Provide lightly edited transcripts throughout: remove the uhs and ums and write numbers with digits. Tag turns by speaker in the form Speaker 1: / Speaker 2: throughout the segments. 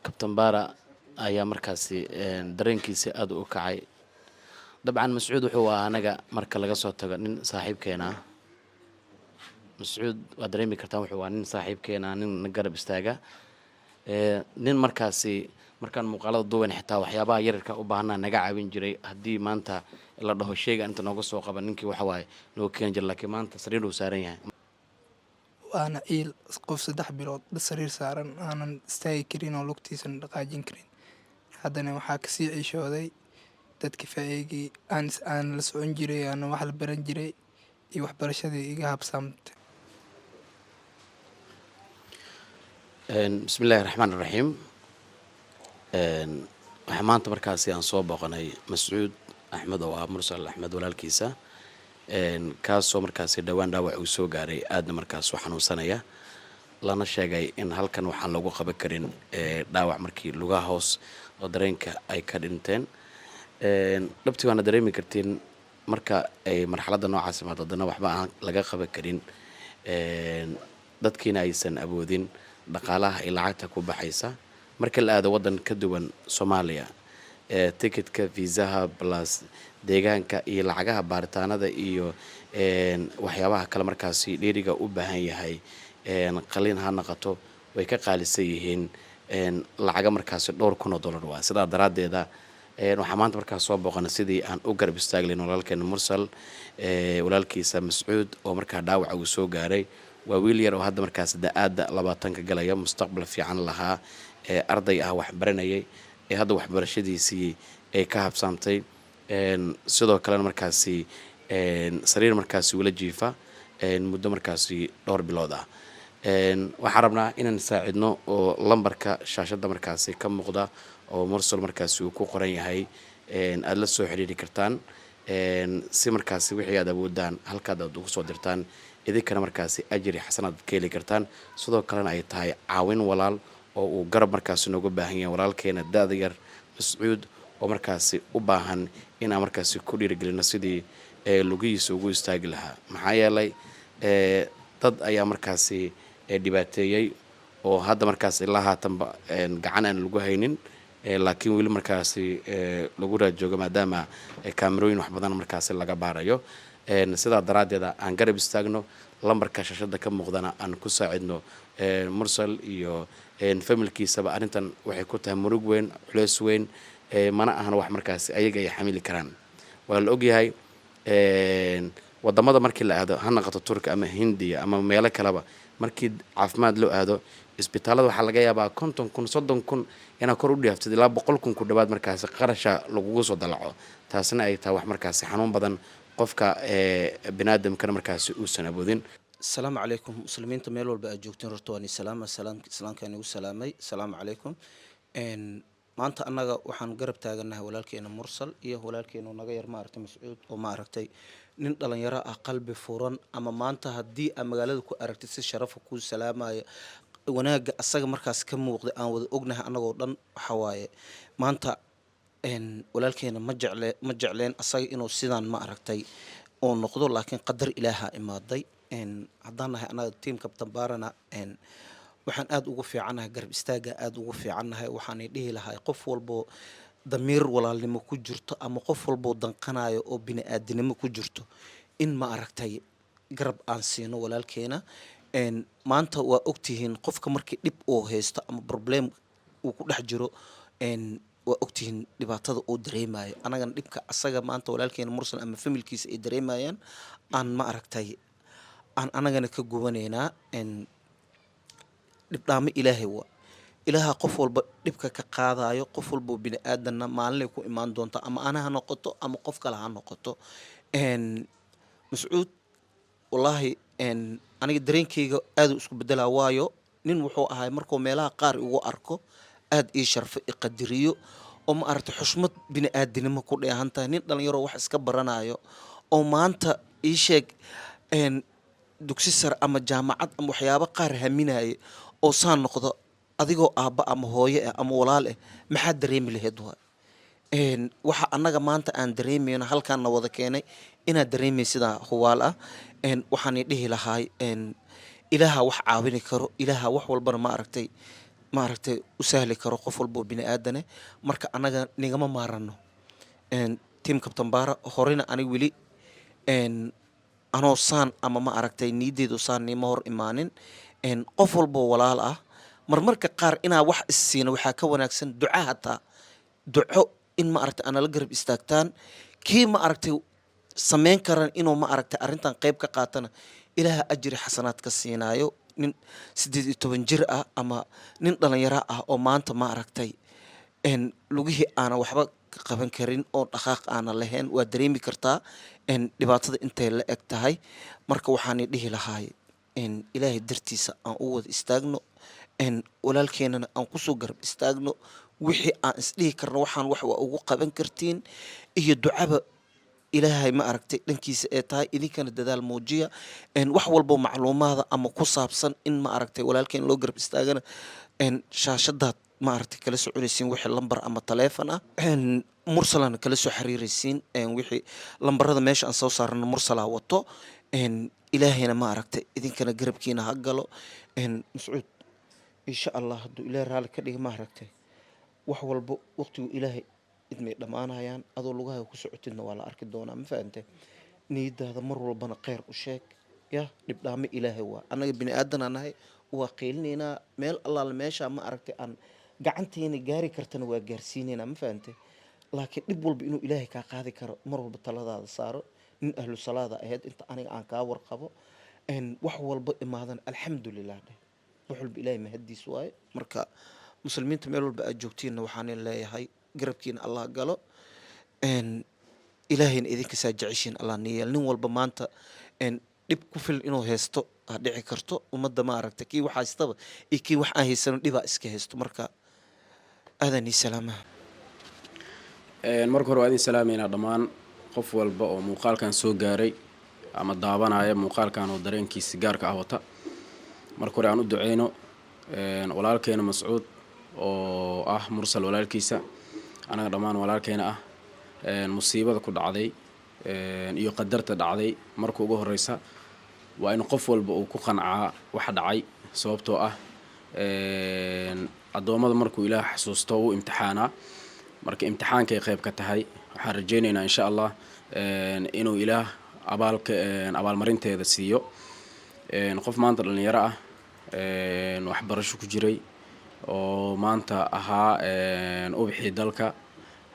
Speaker 1: Kabtan Baara ayaa markaasi dareenkiisa aada u kacay. Dabcan Mascuud wuxuu ahaa anaga marka laga soo tago nin saaxiibkeena ah. Mascuud waad dareemi kartaan, wuxuu ahaa nin saaxiibkeena ah, nin na garab istaaga, nin markaasi markaan muuqaalada duuban xitaa waxyaabaha yararka u baahnaa naga caawin jiray. Haddii maanta la dhaho sheyga inta nooga soo qaba, ninkii waxa waaye noo keeni jira, laakiin maanta sariir uu saaran yahay.
Speaker 2: Waana ciil qof 3 bilood sariir saaran, aanan istaagi karin oo lugtiisana dhaqaajin karin. Haddana waxaa kasii ciishooday dadkii faa'iigii aan la socon jiray, aan wax la baran jiray iyo waxbarashadii iga habsaamtay.
Speaker 1: Bismi illaahi raxmaan iraxiim. Waxaa maanta markaasi aan soo booqanay Mascuud Axmed oo ah Mursal Axmed walaalkiisa, kaasoo markaasi dhowaan dhaawac uu soo gaaray, aadna markaas u xanuunsanaya, lana sheegay in halkan waxaan lagu qaban karin dhaawac markii lugaha hoos oo dareenka ay ka dhinteen. Dhabtii waana dareemi kartiin marka ay marxaladda noocaas imaado, haddana waxba aan laga qaban karin, dadkiina aysan awoodin dhaqaalaha iyo lacagta ku baxaysa marka la aado waddan ka duwan Soomaaliya, ticketka, viisaha, plus deegaanka iyo lacagaha baaritaanada iyo waxyaabaha kale markaasi dheeriga u baahan yahay, qalin ha naqato, way ka qaalisan yihiin lacaga markaasi dhowr kun oo dollar. Waa sidaa daraaddeeda waxaa maanta markaas soo booqanay sidii aan u garab istaaglayn walaalkeena Mursal, walaalkiisa Mascuud oo markaa dhaawaca uu soo gaaray. Waa wiil yar oo hadda markaas da-aadda 20-ka galaya, mustaqbal fiican lahaa, ee arday ah, wax baranayay, ee hadda waxbarashadiisii ay ka habsaamtay. Sidoo kalena markaasi sariir markaasi wala jiifa muddo markaasi dhowr bilood ah. Waxaan rabnaa inaan saacidno oo lambarka shaashadda markaasi ka muuqda oo Mursal markaasi uu ku qoran yahay aada la soo xiriiri kartaan, si markaasi wixii aad awoodaan halkaad aad ugu soo dirtaan, idinkana markaasi ajri xasanaad ka heli kartaan. Sidoo kalena ay tahay caawin walaal oo uu garab markaasi nooga baahan yahay walaalkeena da-da yar Mascuud, oo markaasi u baahan inaan markaasi ku dhiirigelino sidii lugihiisa ugu istaagi lahaa, maxaa yeelay dad ayaa markaasi dhibaateeyey oo hadda markaas ilaa haatanba gacan aan lagu haynin, laakiin weli markaasi lagu raad joogo, maadaama kaamerooyin wax badan markaasi laga baarayo. Sidaa daraaddeeda aan garab istaagno, lambarka shashada ka muuqdana aan ku saacidno Mursal iyo familkiisaba. Arrintan waxay ku tahay murug weyn, culeys weyn, mana ahan wax markaasi ayaga ay xamili karaan. Waa la ogyahay wadamada markii la aado, ha naqato Turki ama Hindiya ama meelo kaleba, markii caafimaad loo aado isbitaalada waxaa laga yaabaa 50,000, 30,000 inaad kor u dhiyaaftid, ilaa 100,000 ku dhawaad markaasi qarasha lagugu soo dalaco, taasna ay tahay wax markaasi xanuun badan, qofka biniaadamkana markaasi uusan awoodin.
Speaker 3: Asalaamu calaykum muslimiinta meel walba aad joogtiin. Horta waan salaama, salaamka islaamkaan igu salaamay. Asalaamu calaykum. Maanta annaga waxaan garab taaganahay walaalkeena Mursal iyo walaalkeena naga yar, maaragtay, Mascuud, oo maaragtay nin dhalinyaro ah, qalbi furan, ama maanta haddii aad magaalada ku aragtid si sharafa kuu salaamaya. Wanaagga asaga markaas ka muuqday aan wada ognahay annagoo dhan. Waxa waaye maanta walaalkeena ma jecle, ma jecleen asaga inuu sidaan, ma aragtay, uu noqdo, laakiin qadar Ilaaha imaaday. Haddaan nahay annaga team Kabtan Baarana, waxaan aada ugu fiicannahay garab istaagga, aada ugu fiicannahay. Waxaanay dhihi lahay qof walboo damiir walaalnimo ku jirto ama qof walboo danqanayo oo bini-aadinimo ku jirto in, ma aragtay, garab aan siino walaalkeena. Maanta waa ogtihiin qofka markii dhib uu haysto ama problem uu ku dhex jiro, waa ogtihiin dhibaatada uu dareemayo. Annagana dhibka asaga maanta walaalkeena Mursal ama familkiisa ay dareemayaan aan, ma aragtay, aan anagana ka gubanaynaa. Dhibdhaamo Ilaahay waa Ilaaha qof walba dhibka ka qaadayo. Qof walboo bini aadanna maalinay ku imaan doonta, ama ana ha noqoto ama qof kale ha noqoto. Mascuud wallaahi aniga dareenkeyga aaduu isku bedelaa, waayo nin wuxuu ahay markuu meelaha qaar igu arko aada ii sharfo, i qadariyo, oo, ma aragtay, xushmad bini aadinimo ku dheehan tahay. Nin dhalinyaro wax iska baranayo oo maanta ii sheeg dugsi sare ama jaamacad ama waxyaabo qaar haminaya oo saa noqdo, adigoo aabba ama hooyo ah ama walaal ah, maxaad dareemi lahayd? Waay waxa annaga maanta aan dareemayno halkaan na wada keenay inaad dareemay sidaa huwaal ah. Waxaan dhihi lahaay Ilaaha wax caawini karo, Ilaaha wax walbana, ma aragtay, Maaragtay, u sahli karo qof walba oo bini aadane. Marka annaga nigama maarano, team Kabtan Baara. Horena aniga weli anoo saan ama, ma aragtay, niyadeydu saan nima hor imaanin. Qof walboo walaal ah, marmarka qaar inaa wax issiino waxaa ka wanaagsan duca, hataa duco in, ma aragtay, aanala garab istaagtaan. Kii, ma aragtay, sameyn karan inuu, ma aragtay, arrintan qayb ka qaatana, Ilaaha ajri xasanaad ka siinaayo. Nin 18 jir ah ama nin dhalinyaro ah oo maanta, ma aragtay, lugihii aana waxba ka qaban karin oo dhaqaaq aana lahayn, waa dareemi kartaa dhibaatada intay la eg tahay. Marka waxaanay dhihi lahaay, Ilaahay dartiisa aan u wada istaagno, walaalkeenana aan kusoo garab istaagno wixii aan isdhihi karno waxaan wax waa ugu qaban kartiin iyo ducaba. Ilaahay, ma aragtay, dhankiisa ee tahay, idinkana dadaal muujiya. Wax walbo macluumaada ama ku saabsan in, ma aragtay, walaalkeen loo garab istaagana, shaashadaad, ma aragtay, kala soconaysiin wixii lambar ama taleefon ah. Mursalana kala soo xiriiraysiin wixii lambarada meesha aan soo saarano, Mursalaa wato. Ilaahayna, ma aragtay, idinkana garabkiina ha galo. Mascuud, insha Allah, hadduu Ilaahay raalli ka dhiga, ma aragtay, wax walbo waqtigu Ilaahay idmay dhammaanayaan. Adoo lugaha ku socotidna waa la arki doonaa, ma fahantay? Niyadaada mar walbana kheyr u sheeg. Ya dhibdhaamo Ilaahay waa annaga bini aadanaa nahay, waa qeylinaynaa. Meel allaale meesha, ma aragtay, aan gacanteena gaari kartana waa gaarsiinaynaa, ma fahantay? Laakiin dhib walba inuu Ilaahay kaa qaadi karo mar walba taladaada saaro. Nin ahlu salaada ahayd inta aniga aan kaa warqabo. Wax walba imaadana alxamdulilah dheh, wax walba Ilaahay mahadiis waaye. Marka muslimiinta meel walba aad joogtiinna waxaan leeyahay, garabkiina Allah galo. Ilaahayna idinkasaa jeceshiin Allah niyeel. Nin walba maanta dhib ku filan inuu haysto ha dhici karto. Ummadda, ma aragta, kii wax haystaba iyo kii wax aan haysanin dhibaa iska haysto. Marka aadan ii salaamaha.
Speaker 4: Marka hore waa idin salaameynaa dhammaan qof walba oo muuqaalkan soo gaaray ama daabanaya muuqaalkan oo dareenkiisa gaarka ah wata. Marka hore aan u duceyno walaalkeena Mascuud oo ah Mursal walaalkiisa, anaga dhammaan walaalkeena ah. Musiibada ku dhacday iyo qadarta dhacday, marka ugu horeysa waa in qof walba uu ku qancaa waxa dhacay, sababtoo ah addoommada markuu Ilaah xasuusto wuu imtixaanaa. Marka imtixaankay qayb ka tahay. Waxaan rajaynaynaa, insha Allah, inuu Ilaah abaalka abaalmarinteeda siiyo. Qof maanta dhalinyaro ah, waxbarasho ku jiray, oo maanta ahaa ubixii dalka,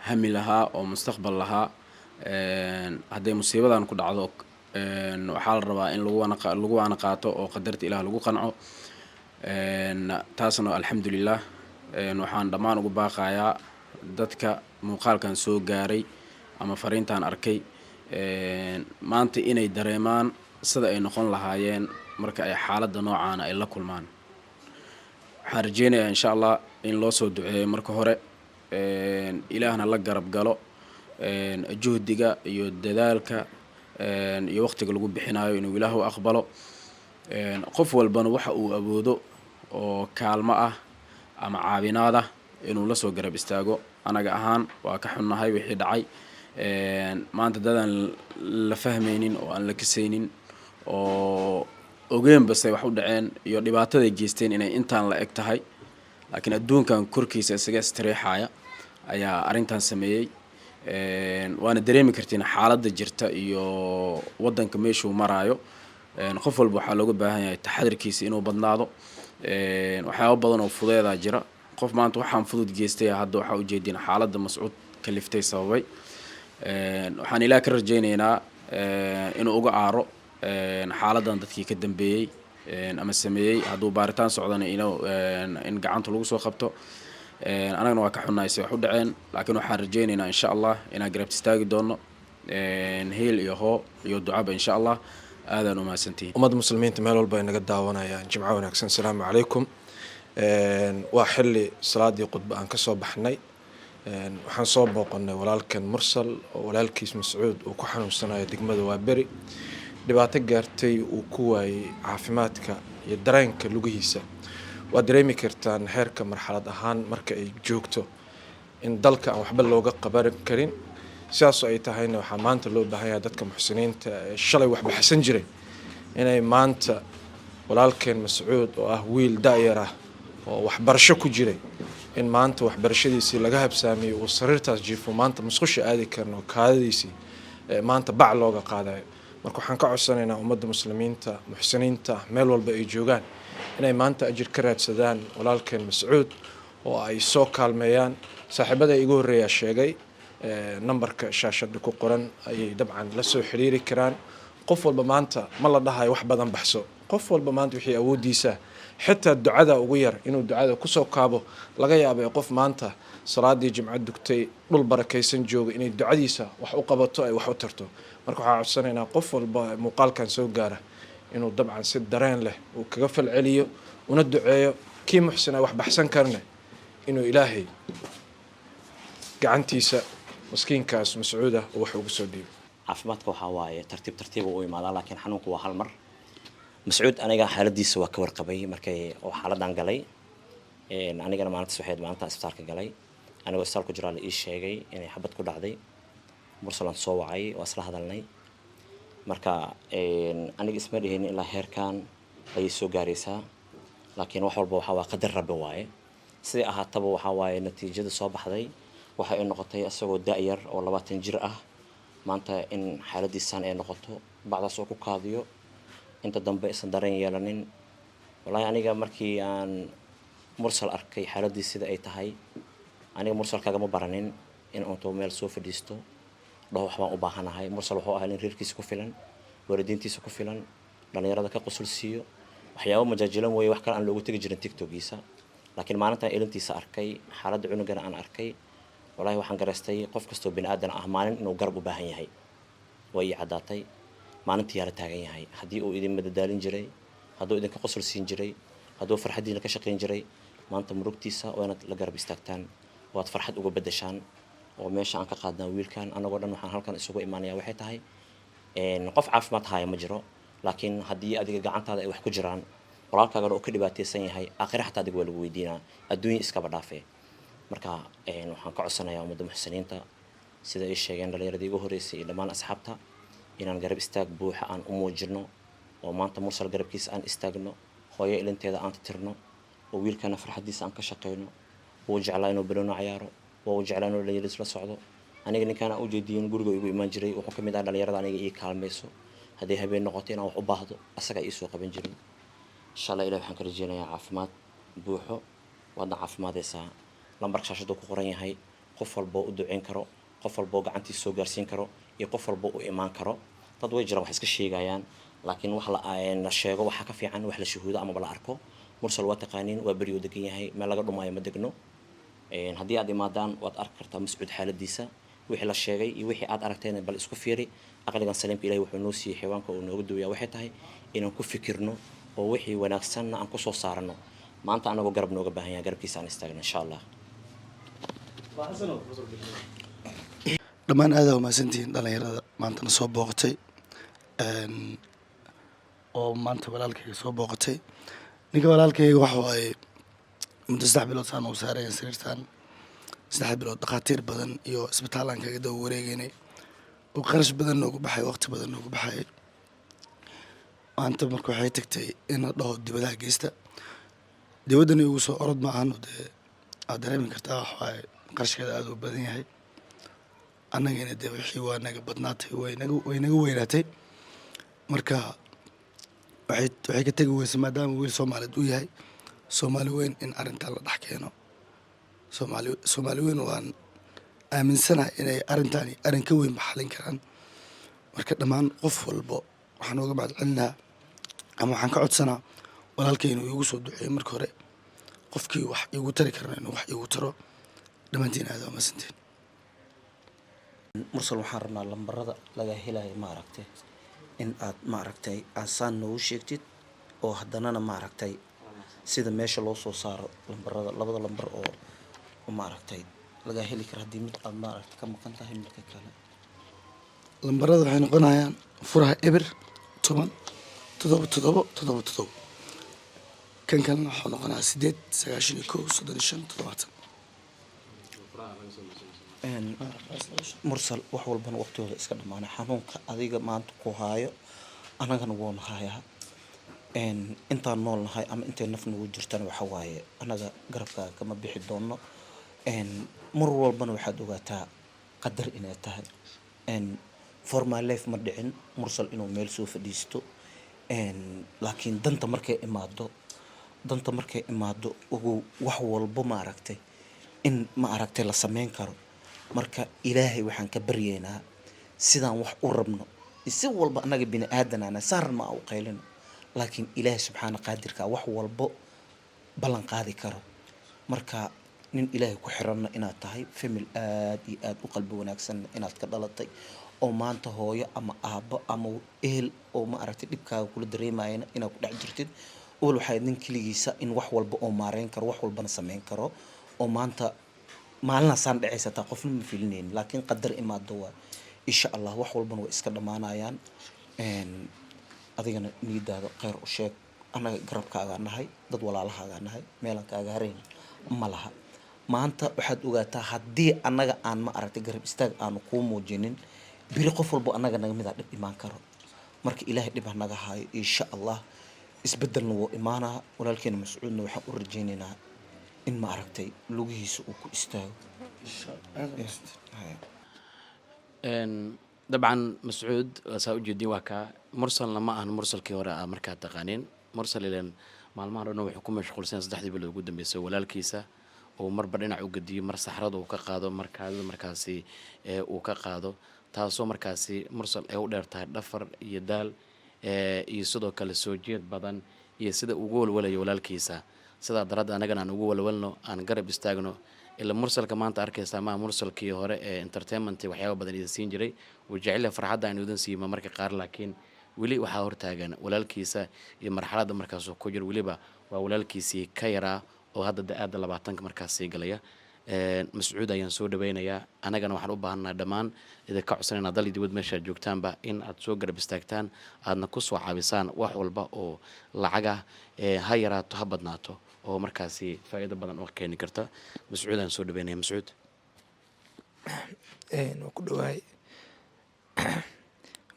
Speaker 4: hami lahaa oo mustaqbal lahaa, hadday musiibadan ku dhacdo, waxaa la rabaa in lagu waana qaato oo qadarta Ilaah lagu qanco. Taasna alxamdulilah. Waxaan dhammaan ugu baaqayaa dadka muuqaalkan soo gaaray ama fariintan arkay maanta inay dareemaan sida ay noqon lahaayeen marka ay xaaladda noocaana ay la kulmaan. Waxaan rajeynayaa, insha Allah, in loo soo duceeyo marka hore, Ilaahna la garab galo juhdiga iyo dadaalka iyo waqtiga lagu bixinayo, inuu Ilaah u aqbalo. Qof walbana waxa uu awoodo oo kaalmo ah ama caawinaad ah inuu lasoo garab istaago. Anaga ahaan waa ka xunnahay wixii dhacay maanta. Dadaan la fahmaynin oo aan la kasaynin oo ogeen base wax u dhaceen iyo dhibaataday geysteen inay intaan la eg tahay, laakiin adduunkan korkiisa isaga istireexaya ayaa arrintan sameeyey. Waana dareemi kartiin xaaladda jirta iyo waddanka meeshuu maraayo. Qof walba waxaa looga baahan yahay taxadirkiisa inuu badnaado. Waxyaaba badan oo fudeedaa jira. Qof maanta waxaan fudud geystay, hadda waxaa ujeedin xaaladda Mascuud kaliftay sababay. Waxaan Ilaah ka rajaynaynaa inuu uga aaro xaaladdan dadkii ka dambeeyey ama sameeyey. Hadduu baaritaan socdana, inuu in gacanta lagu soo qabto. Anagana waa ka xunnahay si wax u dhaceen, laakiin waxaan rajaynaynaa, insha Allah, inaan garab istaagi doono heel iyo hoo iyo ducaba, insha Allah. Aadaan umahadsantihiin.
Speaker 5: Ummadda muslimiinta meel walba ay naga daawanayaan, jimco wanaagsan. Asalaamu calaykum. Waa xilli salaadii qudba aan kasoo baxnay. Waxaan soo booqanay walaalkan Mursal oo walaalkiis Mascuud uu ku xanuunsanayo degmada Waaberi, dhibaato gaartay, uu ku waayey caafimaadka iyo dareenka lugihiisa. Waad dareemi kartaan heerka marxalad ahaan marka ay joogto in dalka aan waxba looga qaban karin. Sidaasoo ay tahayna, waxaa maanta loo baahan yahay dadka muxsiniinta ee shalay wax baxsan jiray inay maanta walaalkeen Mascuud oo ah wiil da-yar ah oo Oo waxbarasho ku jiray, in maanta waxbarashadiisii laga habsaamiyey, uu sariirtaas jiifo, maanta musqusha aadi karno, kaadadiisii maanta bac looga qaadayo. Marka waxaan ka codsanaynaa ummadda Muslimiinta, muxsiniinta, meel walba ay joogaan, inay maanta ajir ka raadsadaan walaalkeen Mascuud oo ay soo kaalmeeyaan. Saaxiibada igu horreeyaa sheegay, nambarka shaashada ku qoran ayay dabcan la soo xiriiri karaan. Qof walba maanta ma la dhahayo wax badan baxso. Qof walba maanta wixii awoodiisa, xitaa ducada ugu yar, inuu ducada kusoo kaabo. Laga yaabay qof maanta salaadii Jimco dugtay, dhul barakaysan jooga, inay ducadiisa wax u qabato, ay wax u tarto. Marka waxaa codsanaynaa qof walba muuqaalkan soo gaara inuu dabcan si dareen leh uu kaga falceliyo una duceeyo. Kii muxsina wax baxsan karne, inuu Ilaahay gacantiisa maskiinkaas Mascuuda uu wax ugu soo dhiibo.
Speaker 6: Caafimaadka waxaa waaye tartiib tartiiba u imaadaa, laakiin xanuunku waa hal mar. Mascuud aniga xaaladiisa waa ka warqabay markay oo xaaladan galay. Anigana maalintaas waxayd maalinta isbitaalka galay. Anigoo isbitaal ku jiraa la ii sheegay inay xabad ku dhacday. Mursalan soo wacay, waa isla hadalnay. Marka aniga isma dhihin ilaa heerkan ayay soo gaaraysaa, laakiin wax walba waxaa waa qadar Rabbi waaye. Siday ahaataba, waxaa waaye natiijada soo baxday waxay ay noqotay isagoo da-yar oo 20 jir ah maanta in xaaladiisaan ay noqoto, bacdaas oo ku kaadiyo, inta dambe aysan dareen yeelanin. Wallaahi aniga markii aan Mursal arkay xaaladiis sida ay tahay, aniga Mursal kagama baranin in untuu meel soo fadhiisto dhaho waxbaan u baahanahay. Mursal wuxuu ahaa nin reerkiisa ku filan, waalidiintiisa ku filan, dhalinyarada ka qusul siiyo, waxyaabo majaajilan weeye, wax kale aan loogu tegi jirin TikTokiisa. Laakiin maalintaan ilintiisa arkay, xaaladda cunugana aan arkay, wallahi waxaan garaystay qof kastoo bini aadan ah maalin inuu garab u baahan yahay. Way ii caddaatay maalintii yaa la taagan yahay. Haddii uu idin madadaalin jiray, hadduu idinka qosol siin jiray, hadduu farxaddiina ka shaqayn jiray, maanta murugtiisa waa inaad la garab istaagtaan, waad farxad uga beddeshaan oo meesha aan ka qaadnaa wiilkan. Anagoo dhan waxaan halkan isugu imaanaya waxay tahay, qof caafimaad haya ma jiro, laakiin haddii adiga gacantaada ay wax ku jiraan, walaalkaagana uu ka dhibaataysan yahay, aakhira xataa adiga waa lagu weydiinaa, adduunya iskaba dhaafee. Marka waxaan ka codsanayaa ummadda muxsiniinta, sida ay sheegeen dhalinyaradii igu horreysay iyo dhammaan asxaabta, inaan garab istaag buuxa aan u muujino oo maanta Mursal garabkiisa aan istaagno, hooyo ilinteeda aan tirno oo wiilkana farxaddiisa aan ka shaqeyno. Wuu jeclaa inuu banooni cayaaro, waa uu jeclaa inuu dhalinyaradiis la socdo. Aniga ninkaan aan ujeediyin guriga igu imaan jiray, wuxuu ka mid ah dhalinyarada aniga ii kaalmayso. Hadday habeen noqoto inaan wax u baahdo, asagaa ii soo qaban jiray. Insha Allah Ilahi waxaan ka rajeynayaa caafimaad buuxo, waadna caafimaadaysaa. Lambarka shaashaduu ku qoran yahay, qof walboo u duceyn karo, qof walboo gacantiisa soo gaarsiin karo iyo qof walboo u imaan karo. Dad way jiraan wax iska sheegayaan, laakiin wax la sheego waxaa ka fiican wax la shuhuudo amaba la arko. Mursal waa taqaaniin, waa beriyuu degan yahay, meel laga dhumaayo ma degno. Haddii aad imaadaan waad arki kartaa Mascuud xaaladiisa. Wixii la sheegay iyo wixii aad aragteen bal isku fiiri. Aqligan saliimka Ilahi wuxuu noo siiyey xayawaanka uu nooga duwayaa waxay tahay inaan ku fikirno oo wixii wanaagsanna aan kusoo saarano. Maanta anagoo garab nooga baahan yahay, garabkiisa aan istaagno, insha Allah.
Speaker 7: Dhammaan aada umahadsantihiin dhalinyarada maantana soo booqatay oo maanta walaalkayga soo booqatay. Ninka walaalkayga waxa waaye muddo 3 bilood saan uu saaraya sariirtan. 3 bilood dhakhaatiir badan iyo isbitaalaan kaga daba wareegeynay oo qarash badan noogu baxay, waqti badan noogu baxay. Maanta marka waxay tagtay in la dhaho dibadaha geysta. Dibaddana igu soo orod ma ahano, dee aad dareemi kartaa, wax waaye qarashkeeda aada u badan yahay. Annagana dee wixii waa naga badnaatay, way naga weynaatay. Marka waxay ka tegi weysay, maadaama wiil Soomaaliyeed uu yahay, Soomaali weyn in arrintan la dhex keeno. Soomaali weyn waan aaminsanahay inay arrintani arrin ka weyn ba xalin karaan. Marka dhammaan qof walbo waxaan uga mahad celinaa ama waxaan ka codsanaa walaalkay inuu iigu soo duceeyo marka hore, qofkii wax iigu tari karana inuu wax iigu taro. Dhammaantiin aada waa mahadsantiin.
Speaker 3: Mursal, waxaan rabnaa lambarada laga helayo, maaragtay, in aad, maaragtay, aasaan noogu sheegtid oo haddanana, maaragtay, sida meesha loo soo saaro lambarada, labada lambar oo maaragtay laga heli karo haddii mid aad, maaragtay, ka maqan tahay midka kale.
Speaker 7: Lambarada waxay noqonayaan furaha 0 10 7 7 7 7. Kan kalena waxuu noqonayaa 8 91 35 70.
Speaker 3: Mursal, wax walbana waqtigooda iska dhamaanay. Xanuunka adiga maanta ku haayo annagana wuuna hayaa. Intaan nool nahay ama intay naf nagu jirtana, waxa waaye annaga garabkaaga kama bixi doono. Mar walbana waxaad ogaataa qadar inay tahay. For my life ma dhicin Mursal inuu meel soo fadhiisto, laakiin danta markay imaado, ogow wax walbo, ma aragtay, in, ma aragtay, la sameyn karo. Marka Ilaahay waxaan ka baryeynaa sidaan wax u rabno, si walba annaga bini aadanana saaran ma u qaylino, laakiin Ilaahay subxaana qaadirka wax walbo ballan qaadi karo. Marka nin Ilaahay ku xiranna inaad tahay, family aad iyo aad u qalbi wanaagsanna inaad ka dhalatay, oo maanta hooyo ama aabbo ama ehel oo, ma aragtay, dhibkaaga kula dareemayana inaad ku dhex jirtid. Awal waxay nin keligiisa in wax walba oo maareyn karo, wax walbana sameyn karo, oo maanta maalinaasaan dhacaysataa qofna ma filinaynin, laakiin qadar imaado waa. Insha Allah wax walbana way iska dhammaanayaan. Adigana niyadaada kheyr u sheeg. Annaga garabkaagaa nahay, dad walaalahaagaa nahay, meelaan kaaga harayn ma laha. Maanta waxaad ogaataa haddii annaga aan, ma aragtay, garab istaag aanu kuu muujinin, biri qof walbo annaga naga midaa dhib imaan karo. Marka Ilaahay dhib ha naga haayo. Insha Allah isbedelna wuu imaanaa. Walaalkeena Mascuudna waxaan u rajaynaynaa in, ma aragtay, lugihiisa uu ku istaago.
Speaker 1: Dabcan Mascuud saa ujeedin waa kaa. Mursalna ma ahan mursalkii hore aa markaa taqaanin. Mursal ilen maalmahan o dhan wuxuu ku mashquulsan 3dii bilood ugu dambeysay walaalkiisa, uu marba dhinac u gediyo, mar saxrada uu ka qaado, mar kaadida markaasi uu ka qaado, taasoo markaasi Mursal ay u dheer tahay dhafar iyo daal iyo sidoo kale soo jeed badan iyo sida ugu walwalayo walaalkiisa. Sidaa daraaddeed annagana aan ugu walwalno, aan garab istaagno. Ila mursalka maanta arkaysaa maaha mursalkii hore ee entertainment waxyaaba badan idin siin jiray. Wuu jecel yahay farxadda aan idin siima marka qaar, laakiin weli waxaa hortaagan walaalkiisa iyo marxaladda markaasuu ku jiro. Weliba waa walaalkiisii ka yaraa oo hadda da-aadda 20ka markaas sii galaya. Mascuud ayaan soo dhaweynayaa. Annagana waxaan u baahannahay dhammaan idinka codsanayna dal iyo dibad meeshaad joogtaanba in aad soo garab istaagtaan, aadna ku soo caabisaan wax walba oo lacagah, ha yaraato ha badnaato, oo markaasi faa'iido badan oo keeni karta. Mascuud ayaan soo dhaweynaya. Mascuud.
Speaker 2: Waa ku dhawahay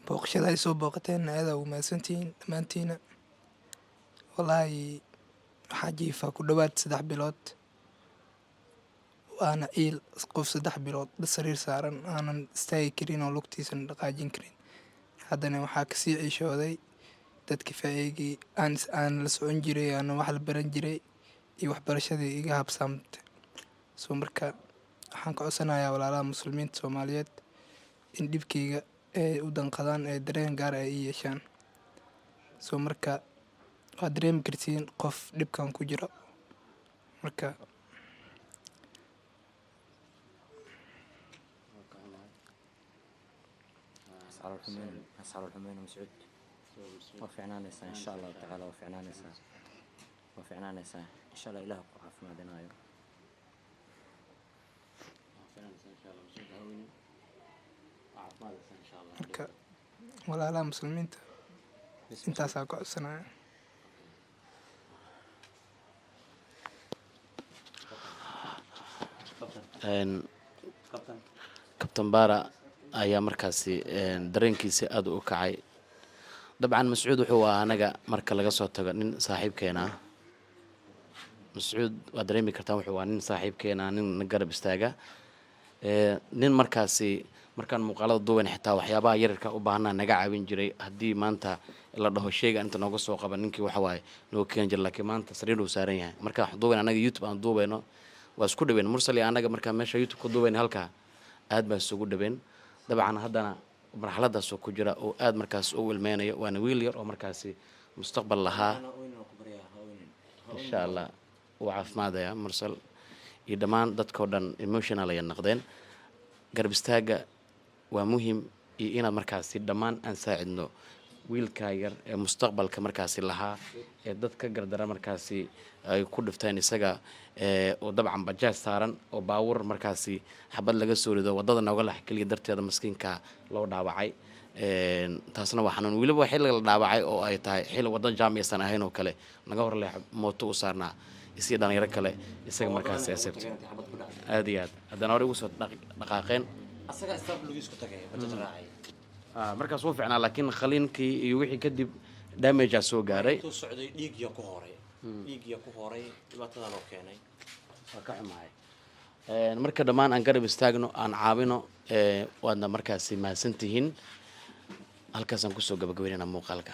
Speaker 2: booqashada ay soo booqateen. Aada ugu mahadsantihiin dhammaantiina. Wallaahi waxaa jiifaa ku dhowaad 3 bilood, waana ciil qof 3 bilood sariir saaran, aanan istaagi karin oo lugtiisana dhaqaajin karin. Haddana waxaa kasii ciishooday dadka faa'iigii aan la socon jiray, aanan wax la baran jiray iyo waxbarashadii iga habsaamtay. So marka waxaan ka codsanayaa walaalaha Muslimiinta Soomaaliyeed in dhibkeyga ay u danqadaan, ee dareen gaar ah ay ii yeeshaan. So marka waad dareemi kartiin qof dhibkan ku jiro marka.
Speaker 6: Asxaab alxumeyn. Mascuud, waa fiicnaanaysaa insha Allahu tacaala. Waa fiicnaanaysaa, waa fiicnaanaysaa insha Allah. Ilaah ku caafimaadinayo.
Speaker 2: Marka walaalaha Muslimiinta intaasaa ka codsanaya.
Speaker 1: Kabtan Baara ayaa markaasi dareenkiisa aada u kacay. Dabcan Mascuud wuxuu ahaa anaga marka laga soo tago nin saaxiibkeena ah. Mascuud waad dareemi kartaan, wuxuu ahaa nin saaxiibkeena ah, nin na garab istaaga, nin markaasi markaan muuqaalada duubayn xitaa waxyaabaha yararka u baahnaa naga caawin jiray. Haddii maanta la dhaho sheyga inta nooga soo qaba, ninkii waxa waaye noo keeni jiray. Laakiin maanta sariir uu saaran yahay. Markaan wax duubayn anaga YouTube aan duubayno, waa isku dhaweyn Mursal iyo anaga. Markaan meesha YouTube ka duubayna halkaa aad baan isugu dhaweyn. Dabcan haddana marxaladaasoo ku jira oo aad markaas u ilmeynayo, waana wiil yar oo markaasi mustaqbal lahaa. Insha Allah wuu caafimaadaya. Mursal iyo dhammaan dadkao dhan emotional ayay noqdeen. Garab istaaga waa muhim iyo inaad markaasi dhammaan aan saacidno wiilkaa yar ee mustaqbalka markaasi lahaa, ee dad ka gardara markaasi ay ku dhifteen isaga, oo dabcan bajaaj saaran oo baawur markaasi xabad laga soo rido waddada nooga lax keliya darteeda maskiinka loo dhaawacay. Taasna waa xanuun. Weliba xilliga la dhaawacay oo ay tahay xilli waddo jaam aysan ahayn oo kale, naga hor leex mooto u saarnaa isii dhalinyaro kale, isaga markaasi asabtay aad iyo aad haddana hore ugu soo dhaqaaqeen.
Speaker 6: Asaga istaaf lugiis ku tagay, bajaaj raacay.
Speaker 1: Markaas wuu ficnaa, laakiin khaliinkii iyo wixii kadib Damage aa soo gaaray.
Speaker 6: Intuu socday dhiigya ku horay, dhiigya ku horay, dhibaatadan oo keenay.
Speaker 1: Waa ka xumahay. Marka dhammaan aan garab istaagno, aan caawino. Waadna markaasi mahadsantihiin. Halkaasaan kusoo gabagabeynayna muuqaalka.